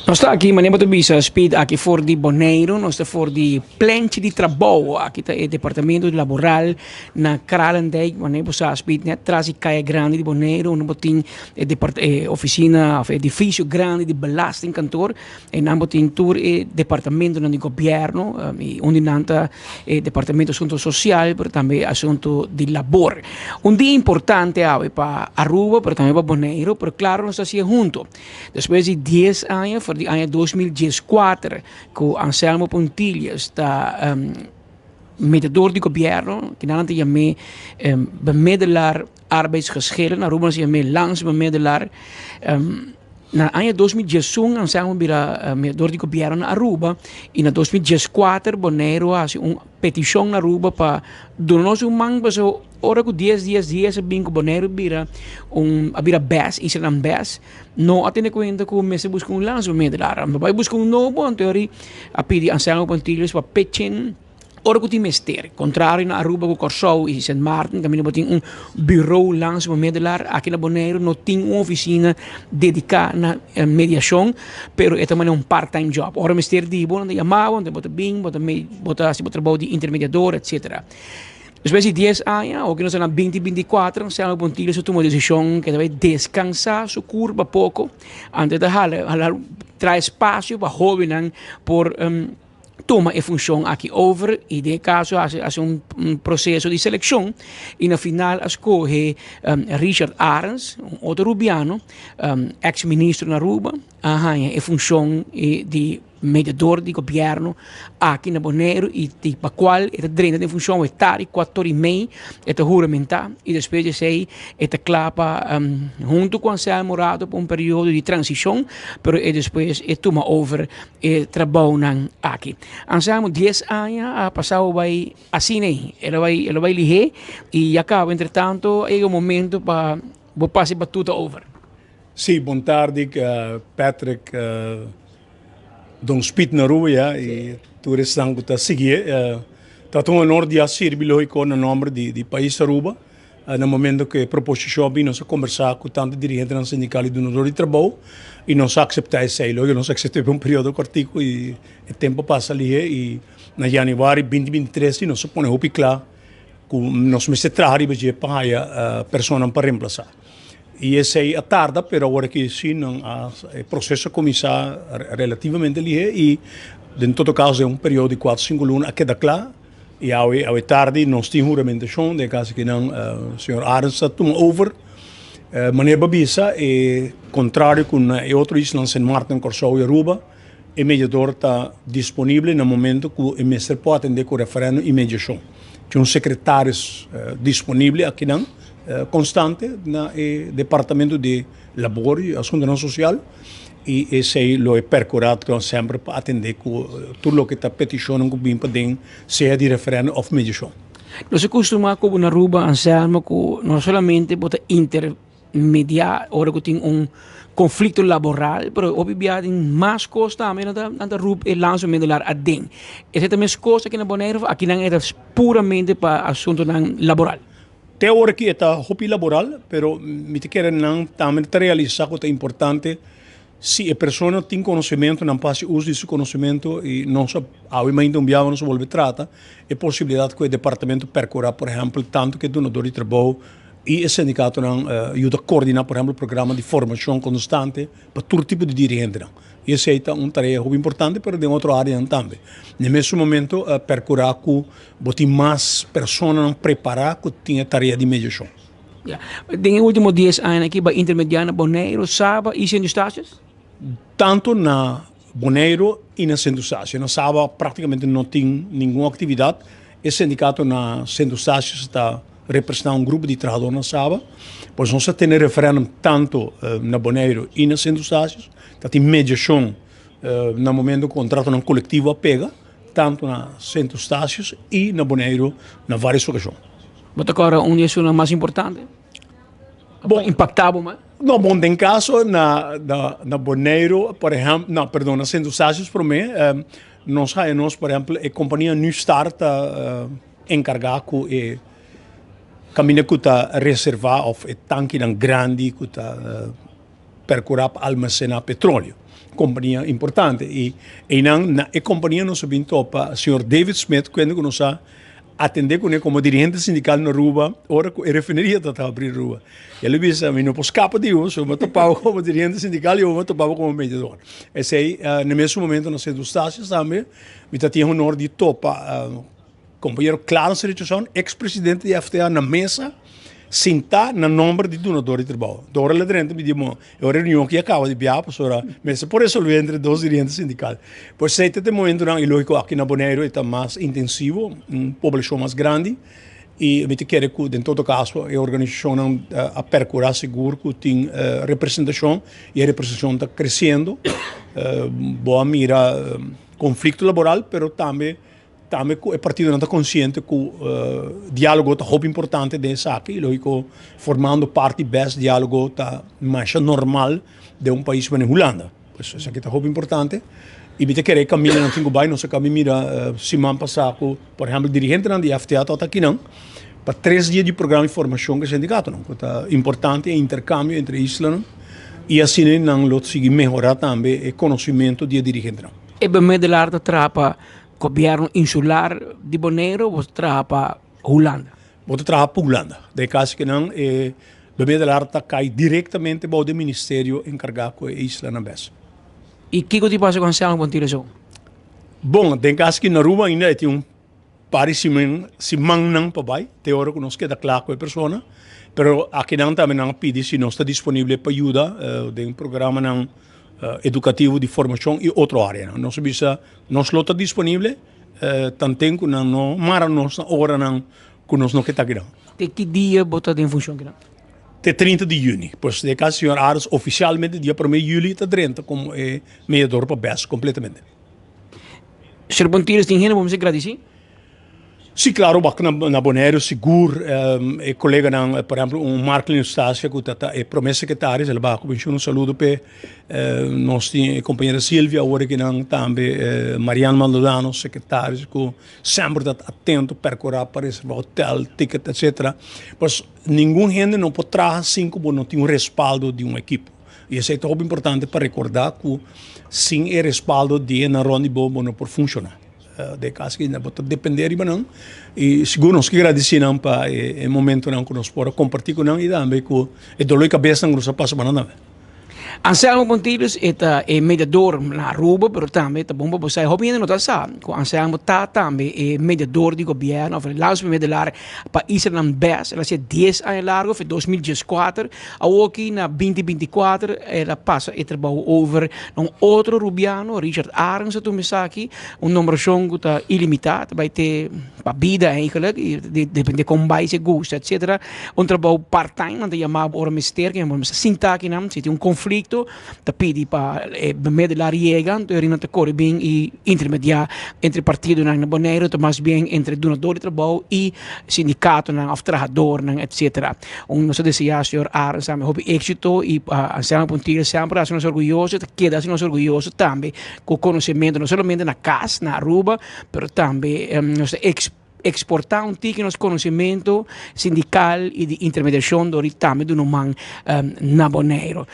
Nos ta aki, manera bo ta bisa, Speed, aki for di Boneiru, nos ta for di Plenchi di Trabou, aki ta e departamento laboral na Kralendijk, manera bo sa, Speed, net tras di Kaya Grandi di Boneiru, unda bo tin e depart e oficina of e edificio grandi di belastingkantoor, einan bo tin tur e departamentonan di gobierno, y un di nan ta e departamento asunto social, pero tambe asunto di labor. Un dia importante awe pa Aruba, pero tambe pa Boneiru, pero claro nos ta haci'e hunto. Despues di dies aña, for di aña 2014, ku Anselmo Pontilius ta um, mediador di gobierno, kinan ta yam'é um, bemiddelaar arbeidsgeschillen, na Aruba nos yam'é landsbemiddelaar. Um, na aña 2011 Anselmo bira uh, mediador di gobierno na Aruba y na 2014 Boneiru a hasi un peticion na Aruba pa duna nos un man paso Ora ku dies dies dies a bin ku Boneiru bira un a bira bes, islanan bes, no a tene kuenta ku mester buska un landsbemiddelaar. Anto bai buska un nobo, anto eri a pidi Anselmo Pontilius pa pitchen ora ku tin mester. Kontrario na Aruba ku Kòrsou i Sint Maarten kaminda bo tin un buro landsbemiddelaar, aki na Boneiru no tin un ofisina dediká na mediashon, pero e ta manera un part time job. Ora mester di bo nan ta yama bo, anto bo ta bin, bo ta bo ta hasi bo trabou di intermediador etcetera. Despues di dies aña, oki nos ta na binti binti i kuater, Anselmo Pontilius a tuma desishon ke ta bai deskansá su kurpa poko antes ta hala hala traha espasio pa hóbennan por tuma e funshon aki over i den e kaso a hasi hasi un proseso di selekshon i na final a skohe Richard Arends, un otro rubiano, eks ministro na Aruba a haña e funshon di mediador di gobierno aki na Boneiru y di pa cual e ta drenta den funcion e tari cuator y mei e ta huramenta y despues di esey e ta cla pa hunto cu Anselmo Rado pa un periodo di transicion pero e despues e tuma over e trabounan aki. Anselmo dies aña a pasao bay asina ey, el a bay el a bay lihe y ya caba entretanto a yega e momento pa bo pasa e batuta over. Si, bon tardi Patrick. Don Speed na Aruba ya y tur esnan cu ta siguié. Ta ta un honor di a sirbi logico na nomber di di pais Aruba. Na momento cu e proposicion a bin nos a conversa cu tanto dirigentenan sindical y dunador di trabou y nos a acepta esey. Logico nos a acepta pa un periodo cortico y e tempo a pasa lihe y na januari 2023 si nos a pone hopi cla cu nos mester traha riba dje pa haya personanan pa reemplasa. Y esey a tarda, pero awor aki si nan a, e proceso a cuminsa relativamente lihe y den todo caso den un periodo di cuatro cinco luna a keda cla y awe awe tardi nos tin huramentacion den caso ki nan señor Arends ta tuma over. Manera bo a bisa e contrario cu na e otro isla Sint Maarten, Corsou y Aruba e mediador ta disponible na momento cu e mester por atende cu referendum y mediacion. Tin un secretaris disponible akinan. Constante na e departamento di Labor y Asuntonan Social y esey lo e percura semper pa atende cu tur loke ta peticionnan cu bin paden sea di referendum of mediacion. Nos a custuma cu na Aruba, Anselmo, cu no solamente bo ta intermedia ora cu tin un conflicto laboral, pero hopi bia tin mas cos tambe nan ta nan ta rup e lanzamiento aden. Esey ta mes cos aki na Bonaire of akinan e ta puramente pa asuntonan laboral? Te ora ki e ta hopi laboral, pero mi ta kere nan tambe ta realisa ku ta importante si e persona tin konosementu, nan por hasi uso di su konosementu i nos a awe mainta un biaha nos a bolbe trata e posibilidat ku e departamento perkura, por ehèmpel, tantu ku e dunador di trabou i e sindikatonan yuda kordina, por ehèmpel, programa di formashon konstante pa tur tipo di dirigentenan. I esei ta un tarea hopi importante, pero den otro areanan tambe. Na e mesun momento perkura ku Bo tin mas personanan prepará ku tin e tarea di mediashon. Ya. Den e último dies aña aki bo a intermediá na Boneiru, Saba i Sint Eustatius? Tantu na Boneiru i na Sint Eustatius. Na Saba práktikamente no tin ningun aktividat. E sindikato na Sint Eustatius ta representá un grupo di trahadó na Saba. Pues nos a tene referèndum tantu na Boneiru i na Sint Eustatius. Ta tin mediashon na momento ku kontratonan kolektivo a pega. Tantu na Sint Eustatius i na Boneiru na vários okashon. Bo ta kòrda un di esunnan mas importante? Bon, impaktá bo mas? No, bon, den kaso na na Boneiru, por ehèmpel, no, perdon, na Sint Eustatius promé, nos haña nos, por ehèmpel, e kompania New Star ta enkargá ku e kaminda ku ta reservá òf e tankinan grandi ku ta perkurá pa almasená petróleo. kompania importante. I einan na e kompania nos a bin topa señor David Smith, kuende ku nos a atendé kuné komo dirigente sindikal na Aruba ora ku e refineria tabata habrí na Aruba. El a bisa, mi no por skapa di bo, so mi a topa bo komo dirigente sindikal i awor mi a topa bo komo mediador. Esei na mesun momento na Sint Eustatius tambe mi ta tin e honor di topa Compañero Clarence Richardson, ex presidente di FTA na mesa, sintá na nomber di dunador di trabou. Dora la drenta mi di, Bon, e ora reunion aki a caba di bia, pasobra mester por resolvé entre dos dirigente sindical. Pues esei ta e momentonan, y logico aki na Boneiru e ta mas intensivo, un poblacion mas grandi, y mi ta kere cu den todo caso e organisacionnan a percura sigur cu tin representacion, y e representacion ta creciendo. Bo a mira conflicto laboral, pero tambe Tambe ku e partidonan ta konsiente ku diálogo ta hopi importante den esaki i lógiko formando parti bes diálogo ta masha normal den un pais manera Hulanda. Pues esaki ta hopi importante i mi ta kere e kamindanan tin ku bai. Nos a kaba mira siman pasá ku por ehèmpel dirigentenan di FTA tabata akinan pa tres dia di programa di formashon ku e sindikatonan ku ta importante e interkambio entre e islanan i asina nan lo sigui mehorá tambe e konosimentu di e dirigentenan. E bemiddelaar ta traha pa Gobierno insular di Boneiru bo ta traha pa Hulanda? Bo ta traha pa Hulanda. Den e caso kinan e bemiddelaar ta cay directamente bou di ministerio encarga cu e islanan bes. Y kico tin pasa cu Anselmo Pontiliso? Bon, den caso ki na Aruba ainda e tin un par di siman simannan pa bay te ora cu nos keda cla cu e persona. Pero akinan tambe nan a pidi si nos ta disponible pa yuda den programanan edukativo di formashon i otro áreanan. Nos a bisa nos lo ta disponible tanten ku nan no mara nos na oranan ku nos no ke ta akinan. Te ki dia bo ta den funshon akinan? Te 30 di yüni. Pues den e kaso señor Aris ofisialmente dia promé yüli ta drenta komo e mediador pa bes kompletamente. Señor Pontiles tin hende bo mester gradisí? Sí, claro, bak na Boneiru sigur e coleganan, por ehempel un Marklin Eustacia cu ta e prome secretaris, el a baha cu pensioen, un saludo p'e. Nos tin e compañera Silvia awor akinan tambe, Marianne Maldonado, secretaris cu semper ta atento, percura pa reserva hotel, ticket, etcetera. Pues ningun hende no por traha sin cu bo no tin un respaldo di un ekipo. Y esey ta hopi importante pa recorda cu sin e respaldo di e nan rond di bo, bo no por funciona. De cas ki bo ta depende riba nan y sigur nos ke gradeci nan pa e momentonan ku nos por a comparti ku nan y tambe ku e dolor di cabesnan ku nos a pasa pa nan tambe. Anselmo Pontilius e ta e mediador na Aruba pero tambe ta bon pa bo sa e hopi hende no ta sa ku Anselmo ta tambe e mediador di gobierno of e laatste bemiddelaar pa islanan bes el a hasi dies aña largo for 2014 Awoki na 2024 el a pasa e trabou over na un otro Rubiano, Richard Arends a tuma esaki, un nombrashon ku ta ilimitá, ta bai te pa bida eigenlijk, i depende kon bai si e gusta etcetera. Un trabou part time, nan ta yama bo ora mester, ke bo mester sinta akinan, si tin un konflikto ta pidi pa e bemiddelaar yega, anto nan ta kore bin i intermediá entre partidonan na Boneiru, ta mas bien entre dunador di trabou i sindikatonan òf trahadornan etcetera. Un nos ta deseá señor Arends tambe hopi éxito y pa Anselmo Pontilius semper a hasi nos orguyoso y ta keda hasi nos orguyoso tambe ku konosementu no solamente na kas na Aruba pero tambe nos ta exportá un tiki nos konosementu sindikal y di intermediashon dor di tambe duna un man na Boneiru.